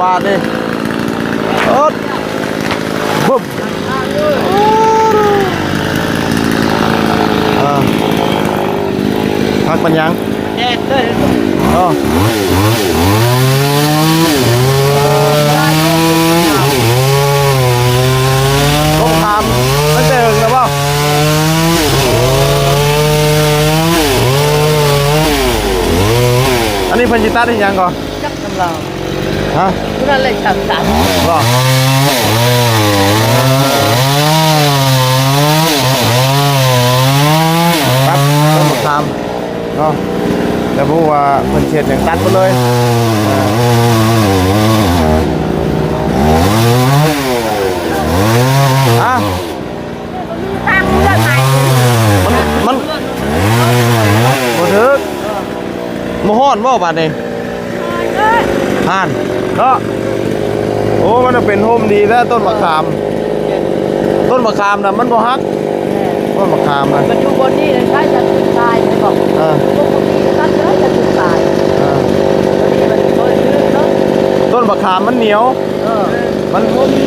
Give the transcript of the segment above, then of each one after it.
ບາດນີ້ ເອີດ ບຶບ ເອີ ພັກປັນຫຍັງ? ແດດເລີຍ ເອີ ລົງຂາມ ມັນຈະເຫິງແລ້ວບໍ່? ອັນນີ້ເພິ່ນຊິຕັດອີ່ຫຍັງກ່ອນ? ຈັກນຳລາວ ຮະ? ຜູ້ນັ້ນແຫຼະຊ່າງຕັດ ບໍ່? ຕັດຕົ້ນມະຂາມເນາະ ແຕ່ບໍ່ຮູ້ວ່າເພິ່ນຊິເຮັດຫຍັງ ຕັດໄປເລີຍ ອາ ມັນ ມັນບໍ່ຖືກ ບໍ່ຮ້ອນບໍ່ບາດນີ້? ຮ້ອນເດີ ຮ້ອນເນາະ ໂອ້ ມັນເປັນຮົ່ມດີແທ້ ຕົ້ນມະຂາມ ເອີ ຕົ້ນມະຂາມນະມັນບໍ່ຫັກ ແມ່ນ ຕົ້ນມະຂາມນະ ມັນຢູ່ບ່ອນນີ້ເລີຍ ໃຊ້ຈະສຸດຕາຍແມ່ນບໍ່? ເອີ ບໍ່ມີຕັດເລີຍຈະສຸດຕາຍ ເອີ ອັນນີ້ມັນບໍ່ຖືກເນາະ ຕົ້ນມະຂາມມັນໜຽວ ເອີ ມັນ ເອີ ບໍ່ມີ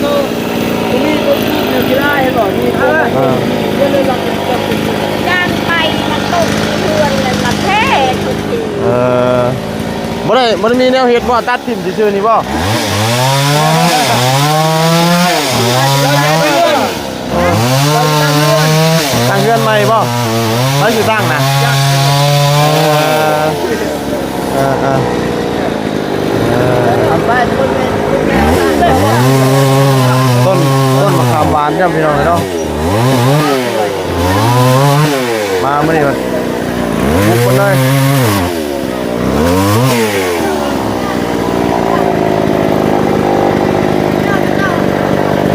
ໂຕ ບໍ່ມີໂຕທີ່ຢູ່ທີ່ໄດ້ເຫັນບໍ່? ມີໂຕ ເອີ ເພິ່ນເລີຍລັກ ຢ້ານໄຟມັນຕົກເຮືອນ ແລ້ວມັນແທ້ທຸກທີ ເອີ ບໍ່ໄດ້ ບໍ່ໄດ້ມີແນວເຮັດບໍ່? ຕັດຖິ້ມຊື່ໆນີ້ບໍ່? ຕັ້ງເຮືອນໃໝ່ບໍ່? ໃຜຊິຕັ້ງນະ? ເອີ ເອີ ເອີ ເອີ ຕົ້ນ ຕົ້ນມະຂາມຫວານຈ້ຳ ພີ່ນ້ອງເອີຍເນາະ ມາມື້ນີ້ມັນບຸກໝົດເລີຍ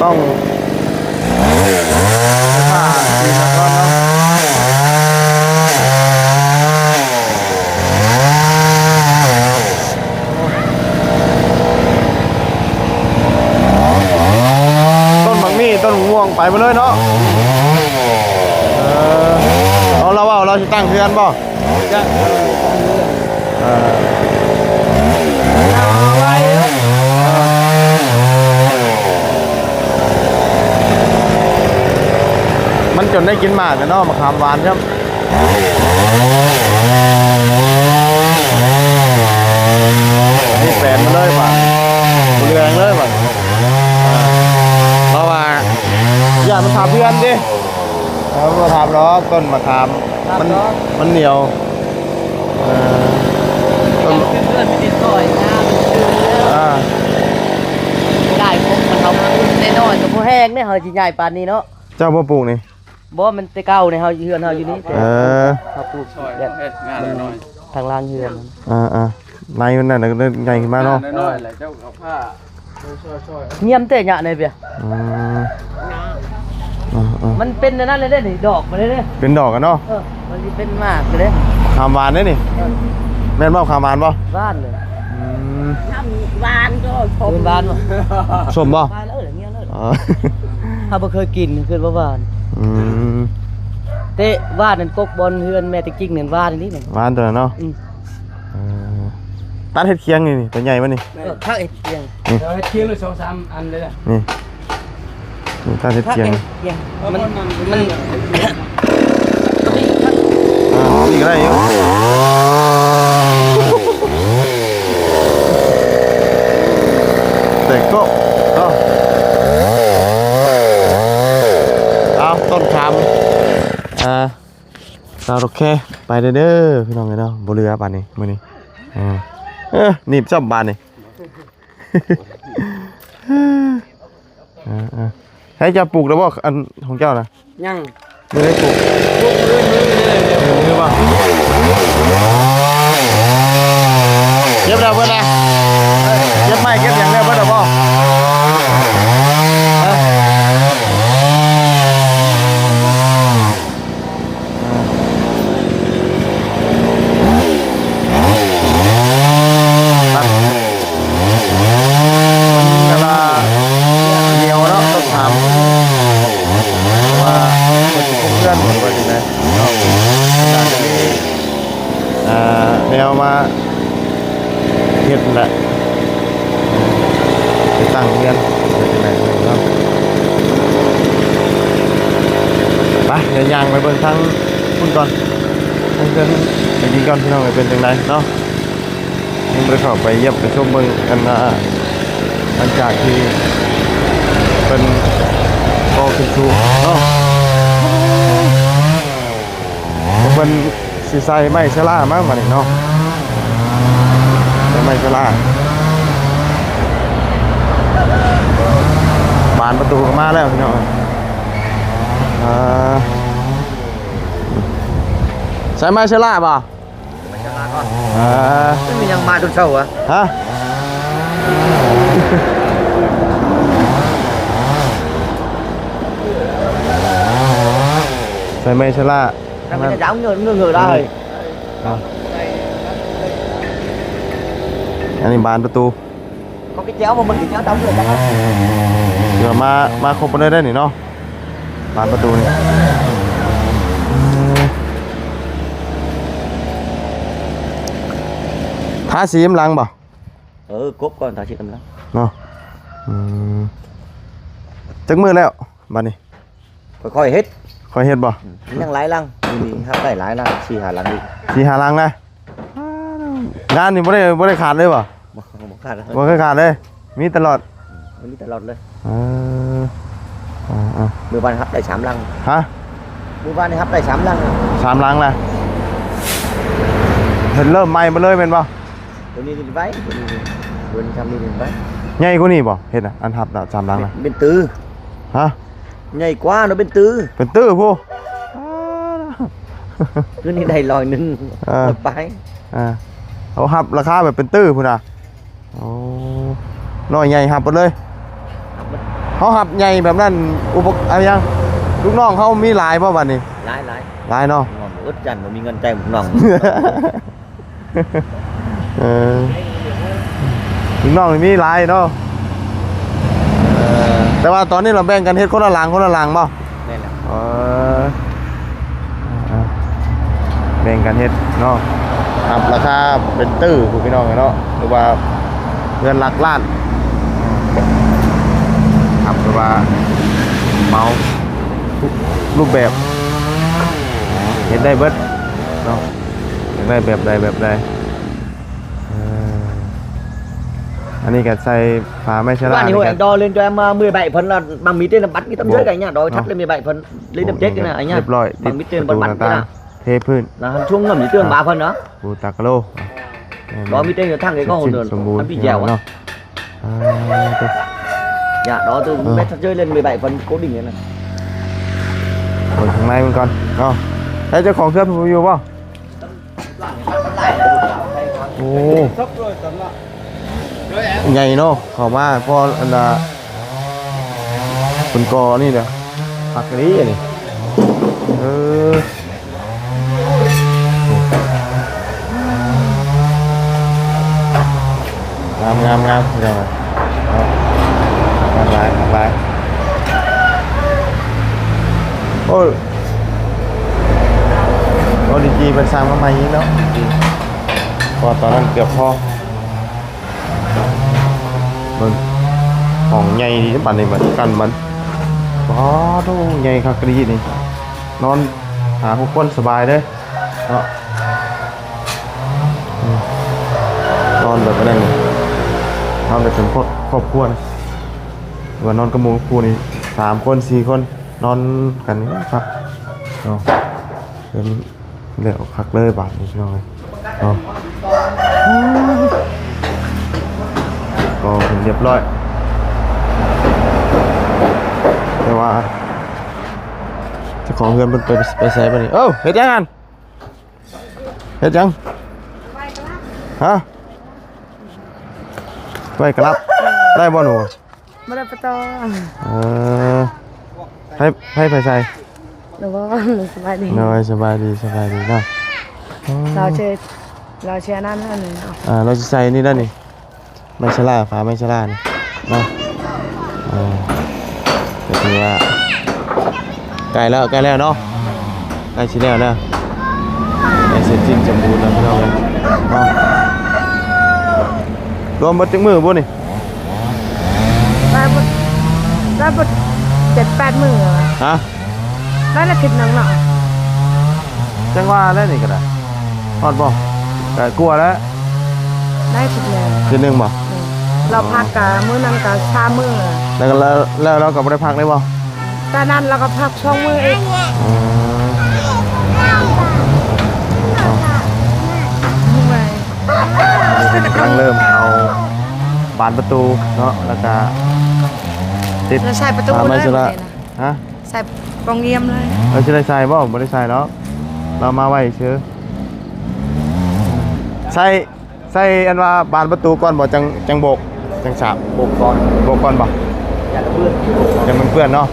ຕ້ອງ ຕົ້ນໝາກມີ້ ຕົ້ນໝາກມ່ວງ ໄປໝົດເລີຍເນາະ ເອີ ເອົາ ລາວເວົ້າ ລາວຊິຕັ້ງເຮືອນບໍ່? ເອີ ມັນຈົນໄດ້ກິນໝາກແລ້ວເນາະ ໝາກຂາມຫວານຈ້ຳ ນີ້ແປນມາເລີຍບາດ ເຫຼືອງເລີຍບາດ ເພາະວ່າຢ້ານມັນທັບເຮືອນຕິ ເອີ ບໍ່ທັບດອກ ຕົ້ນໝາກຂາມ ມັນ ມັນໜຽວ ເອີ ເປັນເຮືອນເປັນດິນ ອາ ໄດ້ຄົບມັນເອົາ ແນ່ນອນກໍບໍ່ແຮງເດ້ ເຮົາຊິໃຫຍ່ປານນີ້ເນາະ ເຈົ້າບໍ່ປູກນີ້ ບໍ່ ມັນແຕ່ເກົ່ານີ້ ເຮົາ ເຮືອນເຮົາຢູ່ນີ້ ເອີ ເຮົາປູກແບບ ເຮັດງານໜ້ອຍ ທາງຫຼັງເຮືອນ ອາໆ ໃນມັນນັ້ນກໍເລີຍໃຫຍ່ຂຶ້ນມາເນາະ ນ້ອຍໆ ແລ້ວເຈົ້າເອົາຜ້າ ງຽມແຕ່ຍະໃນເບຍ ອືມ ເອີໆ ມັນເປັນອັນນັ້ນເດ້ນີ້ ດອກມັນເດ້ ເປັນດອກກັນເນາະ ເອີ ມັນຊິເປັນໝາກເດ້ ໝາກຂາມຫວານເດ້ນີ້ ເອີ ແມ່ນບໍ່ ໝາກຂາມຫວານບໍ່? ຫວານເລີຍ ອືມ ຫວານກໍ ເປັນຫວານບໍ່? ສົ້ມບໍ່? ຫວານເລີຍ ງຽມເລີຍ ອໍ ເຮົາບໍ່ເຄີຍກິນ ຄືວ່າຫວານ ອືມ ແຕ່ຫວານນັ້ນ ກົກບ່ອນເຮືອນແມ່ຕິກຈິກນັ້ນ ຫວານອີ່ຫຼີນີ້ ຫວານຕົວນັ້ນເນາະ ອືມ ເອີ ຕັດເຮັດຄຽງນີ້ ນີ້ ຕົວໃຫຍ່ມັນນີ້ ເອີ ຕັດເຮັດຄຽງ ນີ້ ເຮັດຄຽງລະສອງສາມອັນເລີຍ ນີ້ ນີ້ ຕັດເຮັດຄຽງ ຄຽງ ມັນ ມັນ ອ່າ ນີ້ກໍໄດ້ຢູ່ ແຕກໂຕະເນາະ ເອົາ ຕົ້ນຂາມ ອ່າ ສາວດອກແຄ ໄປເດີ ເດີ ພີ່ນ້ອງເອີຍເນາະ ບໍ່ເຫຼືອບາດນີ້ ມື້ນີ້ ເອີ ເອີ ໜີບຊ້ຳບາດນີ້ ເອີໆ ໃຫ້ເຈົ້າປູກແລ້ວບໍ່ ອັນຂອງເຈົ້ານະ? ຍັງ ບໍ່ໄດ້ປູກ ປູກມື້ ມື້ນີ້ເລີຍ ມື້ນີ້ບໍ່? ເກັບແລ້ວເບິດນະ ເກັບໄມ້ເກັບຫຍັງແລ້ວເບິດແລ້ວບໍ່? ຮະ? ແຕ່ວ່າໜຽວເນາະ ຕ້ອງຖາມວ່າເພິ່ນຊິປຸກເຮືອນບໍ່ ຫຼືວ່າຈັ່ງໃດເນາະ ເອົາມາເຮັດແຫຼະ ໄປຕັ້ງເຮືອນເປັນຈັ່ງໃດເນາະ. ໄປ ດຽວຍ່າງໄປເບິ່ງທາງພຸ້ນກ່ອນ ທາງເຮືອນໄປດີກ່ອນ ພີ່ນ້ອງເອີຍ ເປັນຈັ່ງໃດເນາະ. ຍັງບໍ່ໄດ້ເຂົ້າໄປຢ້ຽມໄປຊົມເບິ່ງ ອັນ ອ່າ ຫຼັງຈາກທີ່ເພິ່ນກໍ່ຂຶ້ນສູງເນາະ ເພິ່ນຊິໃສ່ໄມ້ຊະລາມັ້ງບາດນີ້ເນາະ ໃສ່ໄມ້ຊະລາ. ບານປະຕູກໍມາແລ້ວ ພີ່ນ້ອງ. ອ່າ ໃສ່ໄມ້ຊະລາບໍ່? ເອີ ມັນຍັງມາທຸກເຊົ້າຫວະ? ຮະ? ໃສ່ໄມ້ຊະລາ ມັນຈະເຫງືອດໆໄດ້. ອັນນີ້ບານປະຕູ ເຂົາໄປແຈວບໍ່ ມັນຊິແຈວຕາມເລື່ອງນະ. ເທື່ອມາ ມາຄົບກັນເລີຍໄດ໋ນີ້ເນາະ ບານປະຕູນີ້. ທາສີນຳຫຼັງບໍ່? ເອີ ກົບກ່ອນ ທາສີນຳຫຼັງເນາະ. ອືມ ຈັກມື້ແລ້ວບາດນີ້? ຄ່ອຍໆເຮັດ ຄ່ອຍເຮັດບໍ່? ອືມ ຍັງຫຼາຍຫຼັງ ມີຮັບໄດ້ຫຼາຍຫຼັງ ສີ່ຫ້າຫຼັງອີກ ສີ່ຫ້າຫຼັງນະ. ງານນີ້ບໍ່ໄດ້ ບໍ່ໄດ້ຂາດເລີຍບໍ່? ບໍ່ ບໍ່ຂາດ ບໍ່ເຄີຍຂາດເລີຍ ມີຕະຫຼອດ. ອືມ ມີຕະຫຼອດເລີຍ. ເອີ ເອີ ເອີ ມື້ວານຮັບໄດ້ສາມຫຼັງ. ຮະ? ມື້ວານນີ້ຮັບໄດ້ສາມຫຼັງ ສາມຫຼັງນະ. ເຮັດເລີ່ມໃໝ່ໝົດເລີຍແມ່ນບໍ່? ຕົວນີ້ຫຼິ້ນໄວ ຕົວນີ້ຫຼິ້ນ ຕົວນີ້ທຳນີ້ຫຼິ້ນໄວ. ໃຫຍ່ກວ່ານີ້ບໍ່? ເຮັດນະ ອັນຮັບນະ ສາມຫຼັງນະ ເປັນຕື້. ຮະ? ໃຫຍ່ກວ່າເນາະ ເປັນຕື້ ເປັນຕື້ພຸ້ນ. ຄືນີ້ໄດ້ຮ້ອຍໜຶ່ງ ເອີ ໄປ ເອີ ເຮົາຮັບລາຄາແບບເປັນຕື້ພຸ້ນນະ. ໂອ້ ນ້ອຍໃຫຍ່ຮັບເບິດເລີຍ ເຮົາຮັບໃຫຍ່ແບບນັ້ນ. ອຸປະ ອາຫຍັງ ລູກນ້ອງເຮົາມີຫຼາຍບໍ່ບາດນີ້? ຫຼາຍໆ ຫຼາຍເນາະ. ນ້ອງອຶດຈັນ ບໍ່ມີເງິນຈ່າຍລູກນ້ອງ. ເອີ ລູກນ້ອງນີ້ມີຫຼາຍເນາະ. ເອີ ແຕ່ວ່າຕອນນີ້ລະແບ່ງກັນເຮັດຄົນລະຫຼັງ ຄົນລະຫຼັງບໍ່? ແມ່ນແລ້ວ. ເອີ ເອີ ແບ່ງກັນເຮັດເນາະ ຮັບລາຄາເປັນຕື້ພຸ້ນ ພີ່ນ້ອງເນາະ ຫຼືວ່າເຮືອນຫຼັກລ້ານ ຮັບແບບວ່າເໝົາທຸກຮູບແບບ ເຮັດໄດ້ເບິດເນາະ. ຢາກໄດ້ແບບໃດແບບໃດ. ເອີ ອັນນີ້ກໍໃສ່ຝາໄມ້ຊະລາ ບາດນີ້ ນີ້ ໂຫ ກໍ ອັນດອເລນຈອຍມາເມື່ອຍໃບເພິ່ນລະ ບາງມີເຕັນບັດມີຕ້ອງເຈີກັນຫຍັງດອກ ໂຫ ທັດເລີຍເມື່ອຍໃບເພິ່ນ ເລີຍດຳເຈັກນະ ອັນຫຍັງ ເຮັດຮຽບຮ້ອຍ ບາງມີເຕັນບັດບັດ ເຮັດປະຕູໜ້າຕ່າງ ນະ ເທພື້ນ ນະ ຊ່ວງເງິນຢູ່ເຕີມບາເພິ່ນເນາະ ປູຕາກະໂລ ແມ່ນ ບໍ່ມີເຕັນຢູ່ທາງໃດກໍ ເສັດສິ້ນສົມບູນ ອັນພີ່ແຈວ ພີ່ນ້ອງເນາະ. ອ່າ ຢາດອກຕົວ ເອີ ແມ່ນເຈີເລີຍເມື່ອຍໃບເພິ່ນໂກດິງນະ ເບິ່ງຂ້າງໃນມັນກ່ອນເນາະ. ແລ້ວເຈົ້າຂອງເຮືອນເພິ່ນບໍ່ຢູ່ບໍ່? ໂອ້ ໃຫຍ່ເນາະ ເຂົ້າມາພໍອັນນ່າ ເພິ່ນກໍ່ນີ້ເດ້ ຄັກອີ່ຫຼີອັນນີ້ ເອີ ງາມໆໆ ພີ່ນ້ອງເອີຍເນາະ ງາມຫຼາຍ ງາມຫຼາຍ. ໂອ້ ໂອ້ ດີຈີເພິ່ນສ້າງມາໃໝ່ອີກເນາະ ດີຈີ ເພາະວ່າຕອນນັ້ນເກືອບພໍ. ເບິ່ງ ຫ້ອງໃຫຍ່ດີປານນີ້ ບາດກັນມັນ ປາໂທ້ ໃຫຍ່ຄັກອີ່ຫຼີນີ້ ນອນຫ້າຫົກຄົນສະບາຍເດ້ເນາະ. ອືມ ນອນແບບນັ້ນນີ້ ນອນແບບເປັນຄອບ ຄອບຄົວນີ້ ວ່ານອນກັບໝູ່ກັບຄູ່ນີ້ ສາມຄົນ ສີ່ຄົນ ນອນກັນນີ້ຄັກເນາະ. ເປັນແລ້ວຄັກເລີຍບາດນີ້ ພີ່ນ້ອງເອີຍເນາະ. ກໍເປັນຮຽບຮ້ອຍ ແຕ່ວ່າເຈົ້າຂອງເຮືອນເພິ່ນໄປ ໄປໃສບາດນີ້? ເອີ ເຮັດຫຍັງຫັ້ນ? ເຮັດຫຍັງ? ຮະ? ໄວ້ກະລັບ ໄດ້ບໍ່ໜູ? ບໍ່ໄດ້ປະຕອງ. ເອີ ໃຜ ໃຜ ໃຜໃສ່? ລາວບໍ່ ສະບາຍດີ. ໂດຍ ສະບາຍດີ ສະບາຍດີເນາະ. ເອີ ລາວຊິ ລາວຊິອັນນັ້ນ ອັນນີ້ເນາະ. ອ່າ ລາວຊິໃສ່ນີ້ແລ້ວນີ້ ໄມ້ຊະລາ ຝາໄມ້ຊະລານີ້ເນາະ. ເອີ ກໍຖືວ່າໃກ້ແລ້ວ ໃກ້ແລ້ວເນາະ ໃກ້ຊິແລ້ວແລ້ວ ໃກ້ເສັດສິ້ນສົມບູນແລ້ວ ພີ່ນ້ອງເອີຍເນາະ. ລວມເບິດຈັກມື້ບຸນີ້? ໄດ້ບໍ່ ໄດ້ບໍ່ ເຈັດແປດມື້ແລ້ວຫວາ? ຮະ? ໄດ້ອາທິດໜຶ່ງເນາະ. ຈັ່ງວ່າແລ້ວນີ້ກໍໄດ້ ຮອດບໍ່? ກໍກວ່າແລ້ວ ໄດ້ອາທິດໜຶ່ງ ອາທິດໜຶ່ງບໍ່? ອືມ ລາວພັກກະມື້ນັ້ນກະສາມມື້ ແລ້ວກໍ ແລ້ວ ແລ້ວລາວກໍບໍ່ໄດ້ພັກເລີຍບໍ່? ຕອນນັ້ນລາວກໍພັກສອງມື້ອີກ. ອືມ ເອີ ເພິ່ນກຳລັງເລີ່ມເອົາບານປະຕູເນາະ ແລ້ວກະຕິດ ແລ້ວໃສ່ປະຕູ ອ່າ ໄມ້ ເລີຍ ສະລະ ມື້ນີ້ນະ. ຮະ? ໃສ່ປ່ອງຢ້ຽມເລີຍ. ເອີ ຊິໄດ້ໃສ່ບໍ່? ບໍ່ໄດ້ໃສ່ດອກ ລາວມາໄວ້ຊື່. ໃສ່ ໃສ່ອັນວ່າບານປະຕູກ່ອນບໍ່? ຈັ່ງ ຈັ່ງໂບກ ຈັ່ງສາບ. ໂບກກ່ອນ ໂບກກ່ອນບໍ່? ຢ້ານມັນເປື້ອນ ຢ້ານມັນເປື້ອນເນາະ.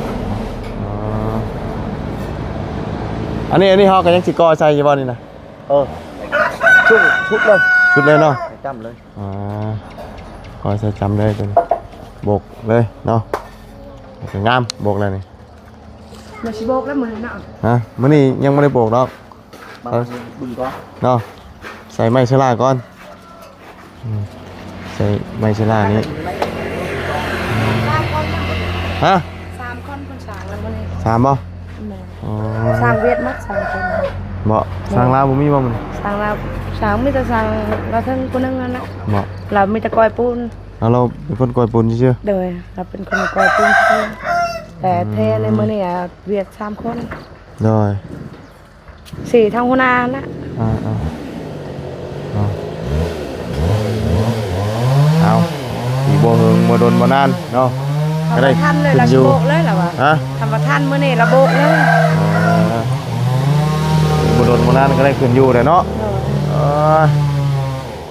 ອໍ ອັນນີ້ ອັນນີ້ເຮົາກໍຍັງຊິກໍ່ໃສ່ຢູ່ບໍ່ນີ້ນະ? ເອີ ຊຸດ ຊຸດເລີຍ ຊຸດເລີຍເນາະ ໃຫ້ຈ້ຳເລີຍ. ອ່າ ກໍໃສ່ຈ້ຳເລີຍຕົວນີ້ ໂບກເລີຍເນາະ ກໍງາມ ໂບກແລ້ວນີ້. ມາຊິໂບກແລ້ວມື້ນີ້ເນາະ. ຮະ? ມື້ນີ້ຍັງບໍ່ໄດ້ໂບກດອກ ມາເບິ່ງກ່ອນເນາະ ໃສ່ໄມ້ເຊື້ອລາກ່ອນ. ອືມ ໃສ່ໄມ້ເຊື້ອລານີ້. ຮະ? ສາມຄົນເພິ່ນສ້າງແລ້ວມື້ນີ້. ສາມບໍ່? ແມ່ນ. ອໍ ຊ່າງຫວຽດໝົດສາມຄົນ. ບໍ່ ຊ່າງລາວບໍ່ມີບໍ່ມື້ນີ້? ຊ່າງລາວ ຊ່າງມີແຕ່ຊ່າງລາວເທິງຜູ້ໜຶ່ງນັ້ນແຫຼະ. ບໍ່ ລາວມີແຕ່ກ້ອຍປູນ. ລາວເປັນຄົນກ້ອຍປູນຊື່ໆ. ໂດຍ ລາວເປັນຄົນກ້ອຍປູນຊື່ໆ ແຕ່ ອືມ ເທໃນມື້ນີ້ ຫວຽດສາມຄົນ. ໂດຍ ສີ່ທາງຫົວໜ້າຫັ້ນນະ. ອ່າໆ ເອົາ ອີກບໍ່ເຫິງບໍ່ດົນບໍ່ນານເນາະ ກໍໄດ້ຂຶ້ນຢູ່. ຖ້າບໍ່ທັນເລີຍລາວຊິໂບກເລີຍລາວວ່າ. ຮະ? ຖ້າບໍ່ທັນມື້ນີ້ລາວໂບກເລີຍ. ອ່າ ບໍ່ດົນບໍ່ນານກໍໄດ້ຂຶ້ນຢູ່ແຫຼະເນາະ. ໂດຍ ເອີຍ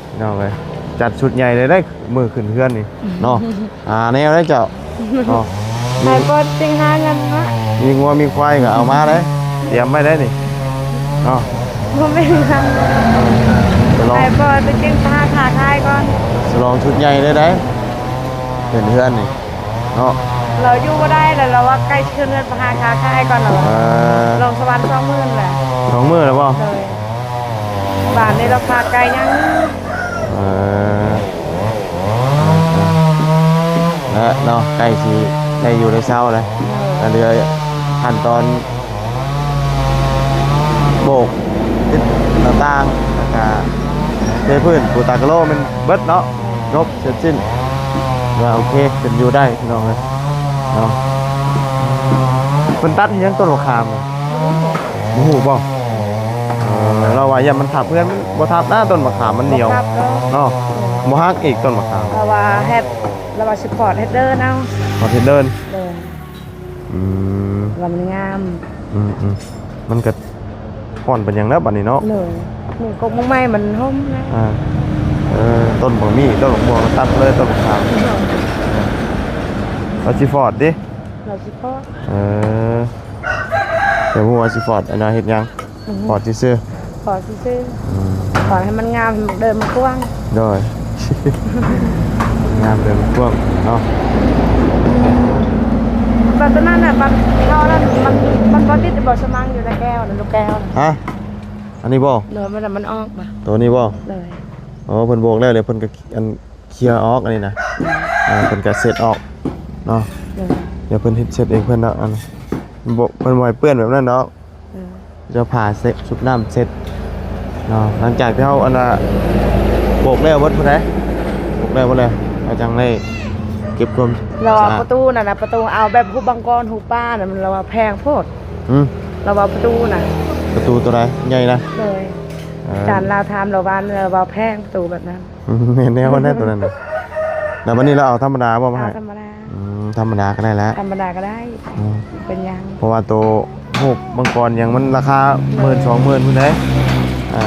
ພີ່ນ້ອງເອີຍ ຈັດຊຸດໃຫຍ່ເລີຍເດ້ ມື້ຂຶ້ນເຮືອນນີ້ເນາະ. ຫາແນວໄດ້ເຈົ້າເນາະ ໃຫ້ພໍ່ເຈັງຫາເງິນມາ ມີງົວມີຄວາຍກໍເອົາມາໄດ້ ຕຽມໄວ້ໄດ້ນີ້ເນາະ. ບໍ່ແມ່ນ ສະຫຼອງ ໃຫ້ພໍ່ເຈັງຫາຄ້າຂາຍກ່ອນ ສະຫຼອງຊຸດໃຫຍ່ເລີຍໄດ໋ ເປັນເຮືອນນີ້ເນາະ. ລາວຢູ່ບໍ່ໄດ້ແລ້ວ ລາວວ່າໃກ້ຊິຂຶ້ນເຮືອນໄປຫາຄ້າຂາຍກ່ອນ ລາວວ່າ. ເອີ ລົງສະຫວັນສອງມື້ແຫຼະ. ສອງມື້ແລ້ວບໍ່? ໂດຍ ບາດນີ້ລາວພາໄກຍັງ. ເອີ ແລະເນາະ ໃກ້ຊິໄດ້ຢູ່ໄດ້ເຊົາແລ້ວ. ເອີ ກໍເຫຼືອຂັ້ນຕອນໂບກ ຕິດໜ້າຕ່າງ ແລ້ວກໍເທພື້ນ ປູຕາກະໂລ ແມ່ນເບິດເນາະ. ຈົບເສັດສິ້ນ ວ່າໂອເຄ ເປັນຢູ່ໄດ້ພີ່ນ້ອງເອີຍເນາະ. ເພິ່ນຕັດເຮັດຫຍັງຕົ້ນມະຂາມ? ບໍ່ຮູ້ບໍ່? ເອີ ລາວວ່າຢ້ານມັນທັບເຮືອນ. ມັນບໍ່ທັບນະ ຕົ້ນມະຂາມມັນໜຽວ ບໍ່ທັບດອກ ເນາະ. ບໍ່ຫັກອີກຕົ້ນມະຂາມ. ລາວວ່າເຮັດ ລາວວ່າຊິພອດເຮັດເດີນເອົາ ພອດເຮັດເດີນ. ໂດຍ ອືມ ວ່າມັນງາມ. ອືມໆ ມັນກໍຮ້ອນປານຫຍັງແລ້ວບັດນີ້ເນາະ. ໂດຍ ມີກົກໝາກໄມ້ມັນຮົ່ມນະ. ອ່າ ເອີ ຕົ້ນບັກໝີ້ ຕົ້ນບັກມ່ວງ ຕັດເລີຍຕົ້ນບັກຂາມ. ໂດຍ ເອີ ວ່າຊິຟອດຕິ ວ່າຊິຟອດ. ເອີ ແຕ່ບໍ່ຮູ້ວ່າຊິຟອດອັນນັ້ນເຮັດຫຍັງ. ອືມ ຟອດຊື່ໆ ຟອດຊື່ໆ. ອືມ ຟອດໃຫ້ມັນງາມ ໃຫ້ມັນເດີນມັນກວ້າງ. ໂດຍ ງາມເດີນມັນກວ້າງເນາະ. ບັດຕົວນັ້ນນະ ບັດເຮົານັ້ນ ມັນ ມັນບໍ່ຕິດບໍ່ສະມັງຢູ່ໃນແກ້ວນະ ລູກແກ້ວນະ. ຮະ? ອັນນີ້ບໍ່? ໂດຍ ມັນ ມັນອອກມາ ໂຕນີ້ບໍ່? ໂດຍ ອໍ ເພິ່ນບອກແລ້ວ ແລ້ວເພິ່ນກໍ ອັນ ເຄຍອອກອັນນີ້ນະ. ອືມ ອ່າ ເພິ່ນກະເຊັດອອກເນາະ. ໂດຍ ດຽວເພິ່ນເຮັດເຊັດເອງເພິ່ນດອກ. ອັນ ບໍ່ ເພິ່ນບໍ່ໃຫ້ເປື້ອນແບບນັ້ນດອກ. ໂດຍ ຈະພາເຊັດ ຊຸບນ້ຳເຊັດເນາະ. ຫຼັງຈາກທີ່ເຮົາ ອັນນ່າ ໂບກແລ້ວເບິດພຸ້ນໃດ ໂບກແລ້ວເບິດແລ້ວ ເຮົາຈັ່ງໄດ້ເກັບຄວາມສະອາດ. ລາວວ່າປະຕູນັ້ນນະ ປະຕູເອົາແບບຮູບມັງກອນ ຮູບປານັ້ນ ລາວວ່າແພງໂພດ. ອືມ ລາວວ່າປະຕູນະ ປະຕູໂຕໃດໃຫຍ່ນະ? ໂດຍ ເອີ ອາຈານລາວຖາມລາວວ່າ ລາວວ່າແພງປະຕູແບບນັ້ນ. ແມ່ນແນວນັ້ນ ໂຕນັ້ນນະ. ແລ້ວບັດນີ້ລາວເອົາທຳມະດາບໍ່ມາໃຫ້? ເອົາທຳມະດາ. ອືມ ທຳມະດາກໍໄດ້ແຫຼະ ທຳມະດາກໍໄດ້. ອືມ ເປັນຫຍັງ ເພາະວ່າໂຕຮູບມັງກອນຫຍັງມັນລາຄາ ໂດຍ ໝື່ນສອງໝື່ນພຸ້ນເດ້. ອ່າ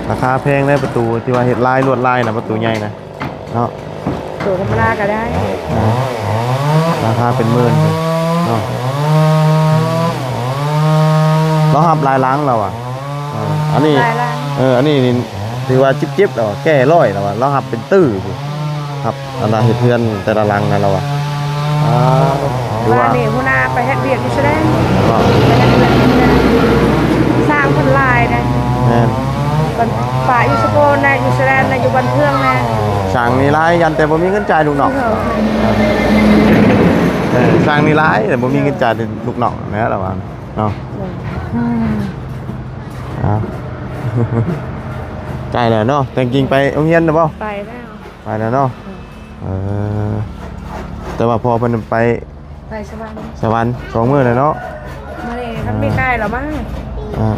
ລາຄາແພງເດ້ ປະຕູທີ່ວ່າເຮັດລາຍລວດລາຍນະ ປະຕູໃຫຍ່ນະເນາະ. ໂຕທຳມະດາກໍໄດ້. ອ່າ ລາຄາເປັນໝື່ນເນາະ. ລາວຮັບຫຼາຍຫຼັງແລ້ວອະ. ອ່າ ອັນນີ້ ຫຼາຍຫຼັງ ເອີ ອັນນີ້ນີ້ຖືວ່າຈິບໆແລ້ວ ແກ້ຮ້ອຍແລ້ວ ລາວຮັບເປັນຕື້ພຸ້ນ. ຮັບອັນນ່າເຮັດເຮືອນແຕ່ລະຫຼັງນັ້ນລະວ່າ. ອ່າ ຄືວ່າ ວ່ານີ້ຫົວໜ້າໄປເຮັດວຽກຢູ່ສະແດງ. ບໍ່ ໄປເຮັດວຽກຢູ່ສະແດງ ຊ່າງເພິ່ນຫຼາຍເດ້. ແມ່ນ ເພິ່ນປະຢູ່ສະໂກນແດ່ ຢູ່ສະແດງແດ່ ຢູ່ບ້ານເຄື່ອງແດ່. ຊ່າງນີ້ຫຼາຍ ຢ້ານແຕ່ບໍ່ມີເງິນຈ່າຍລູກນ້ອງ. ເອີ ເອີ ຊ່າງນີ້ຫຼາຍ ແຕ່ບໍ່ມີເງິນຈ່າຍລູກນ້ອງແຫຼະລະວ່າເນາະ. ເອີ ເອົາ ໃກ້ແລ້ວເນາະ. ແຕ່ງກິງໄປໂຮງຮຽນແລ້ວບໍ່? ໄປແລ້ວ ໄປແລ້ວເນາະ. ເອີ ເອີ ແຕ່ວ່າພໍ່ເພິ່ນໄປ ໄປສະຫວັນ ສະຫວັນສອງມື້ແລ້ວເນາະ. ມື້ນີ້ຄັນມີໄກ່ລາວມາ. ອ່າ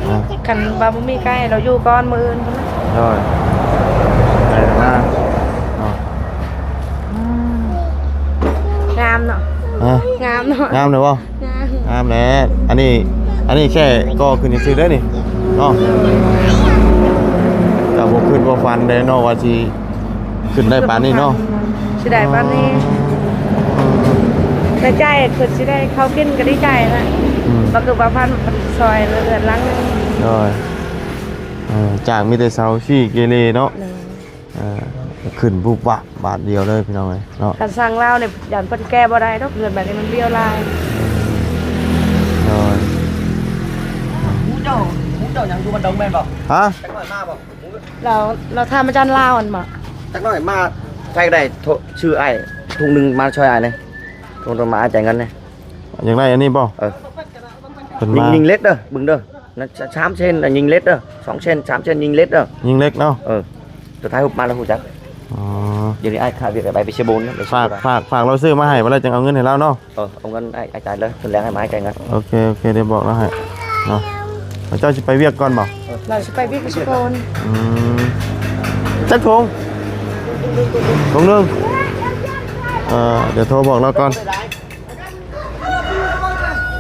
ໆ ຄັນວ່າບໍ່ມີໄກ່ລາວຢູ່ກ່ອນມື້ອື່ນພຸ້ນນະ. ໂດຍ ໄກ່ລາວມາເນາະ. ອືມ ງາມເນາະ. ຮະ? ງາມເນາະ. ງາມເລີຍບໍ່? ງາມ ງາມແຫຼະ. ອັນນີ້ ອັນນີ້ແຄ່ກໍ່ຂຶ້ນຊື່ໆເດີນີ້ເນາະ. ກໍບໍ່ຄິດບໍ່ຝັນເດ້ເນາະວ່າຊິ ຂຶ້ນໄດ້ປານນີ້ເນາະ. ຊິໄດ້ປານນີ້ ໃນໃຈຄິດຊິໄດ້ເຂົ້າກິນກໍດີໃຈລະ. ອືມ ບໍ່ຄືວ່າພັນ ພັນຊ່ອຍເຮືອນຫຼັງໜຶ່ງ. ໂດຍ ເອີ ຈາກມີແຕ່ເຊົາຊີ້ເກເລເນາະ. ໂດຍ ເອີ ຂຶ້ນບຸບວາບບາດດຽວເລີຍພີ່ນ້ອງເອີຍເນາະ. ຄັນສັ່ງລາວນີ້ຢ້ານເພິ່ນແກ້ບໍ່ໄດ້ດອກ ເຮືອນບາດນີ້ມັນບ້ຽວຫຼາຍ. ໂດຍ ໝູເຈົ້າ ໝູເຈົ້າຍັງຢູ່ບ້ານດົງແມ່ນບໍ່? ຮະ? ຈັກໜ້ອຍມາບໍ່? ລາວ ລາວຖາມອາຈານລາວຫັ້ນບໍ? ຈັກໜ້ອຍມາໃຊ້ໄດ້ ໂທ ຊື່ອ້າຍ ທຸງໜຶ່ງມາຊ່ອຍອ້າຍແດ່ ທຸງໜຶ່ງມາ ອ້າຍຈ່າຍເງິນແດ່. ຢາກໄດ້ອັນນີ້ບໍ? ເອີ ເພິ່ນມາ ຍິງເຫຼັກເດີ ເບິ່ງເດີ ນັ້ນສາມເຊັນນະ ຍິງເຫຼັກເດີ ສອງເຊັນ ສາມເຊັນ ຍິງເຫຼັກເດີ ຍິງເຫຼັກເນາະ. ເອີ ສຸດທ້າຍຮູບມາແລ້ວຮູ້ຈັກ. ອໍ ດຽວນີ້ອ້າຍຂາວຽກໄປ ໄປເຊໂບນ ໄປເຊໂບນ. ຝາກ ຝາກ ຝາກລາວຊື້ມາໃຫ້ ວ່າແລ້ວຈັ່ງເອົາເງິນໃຫ້ລາວເນາະ. ເອີ ເອົາເງິນອ້າຍ ອ້າຍຈ່າຍເລີຍ ເງິນແລງໃຫ້ມາ ອ້າຍຈ່າຍເງິນ. ໂອເຄ ໂອເຄ ດຽວບອກລາວໃຫ້ເນາະ. ເຈົ້າຊິໄປວຽກກ່ອນບໍ? ເອີ ລາວຊິໄປວຽກຢູ່ເຊໂປນ. ອືມ ຈັກຖົງ? ຖົງໜຶ່ງ. ເອີ ດຽວໂທບອກລາວກ່ອນ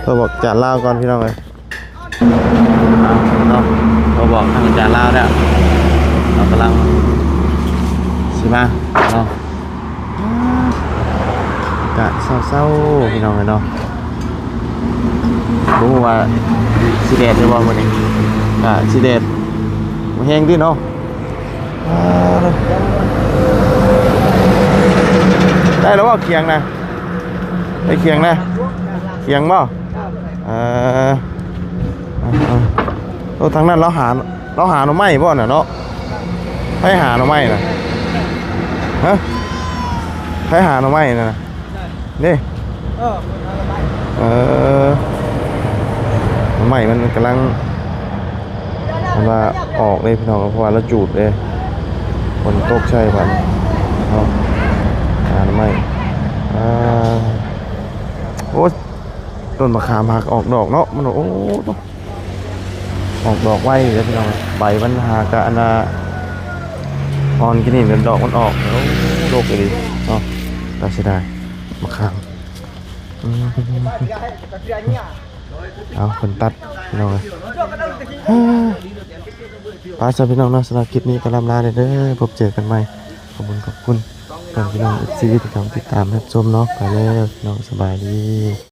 ໂທບອກຈານລາວກ່ອນພີ່ນ້ອງເອີຍ. ເອົາເນາະ ກໍບອກທາງອາຈານລາວແລ້ວ ເຮົາກຳລັງຊິມາເນາະ. ອາກາດເຊົາໆ ພີ່ນ້ອງເອີຍເນາະ ບໍ່ຮູ້ວ່າຊິແດດຫຼືບໍ່ມື້ນີ້ ກະຊິແດດບໍ່ແຮງຕິເນາະ. ອ່າ ໄດ້ແລ້ວບໍ່ຂຽງນະ? ໄດ້ຂຽງນະ? ຂຽງບໍ່? ເອີ ເອີ ເອີ ໂອ້ ທາງນັ້ນລາວຫາ ລາວຫາໜໍ່ໄມ້ບໍ່ນະເນາະ? ໃຜຫາໜໍ່ໄມ້ນະ? ຮະ? ໃຜຫາໜໍ່ໄມ້ນະ? ນີ້ ເອີ ເອີ ໜໍ່ໄມ້ມັນກຳລັງ ມັນວ່າອອກເດ້ພີ່ນ້ອງ ເພາະວ່າລາວຈູດເດ້ ຝົນຕົກໃສ່ບາດນີ້ເນາະ. ອາ ໜໍ່ໄມ້ ອາ ໂອ້ ຕົ້ນມະຂາມຫາກອອກດອກເນາະ ມັນ ໂອ້ ອອກດອກໄວເດ້ພີ່ນ້ອງ. ໃບມັນຫາກະອັນນ່າ ອ່ອນກິນນີ້ ດອກມັນອອກ. ໂອ້ ດົກອີ່ຫຼີເນາະ ຕາເສຍດາຍ ມະຂາມ. ອືມ ເອົາ ເພິ່ນຕັດພີ່ນ້ອງເອີຍ. ໄປຊະພີ່ນ້ອງເນາະ ສຳລັບຄລິບນີ້ກໍລ່ຳລາແດ່ເດີ ພົບເຈີກັນໃໝ່. ຂອບຄຸນ ຂອບຄຸນເພື່ອນພີ່ນ້ອງເອັຟຊີທີ່ເຂົ້າມາຕິດຕາມຮັບຊົມເນາະ. ໄປແລ້ວພີ່ນ້ອງ ສະບາຍດີ.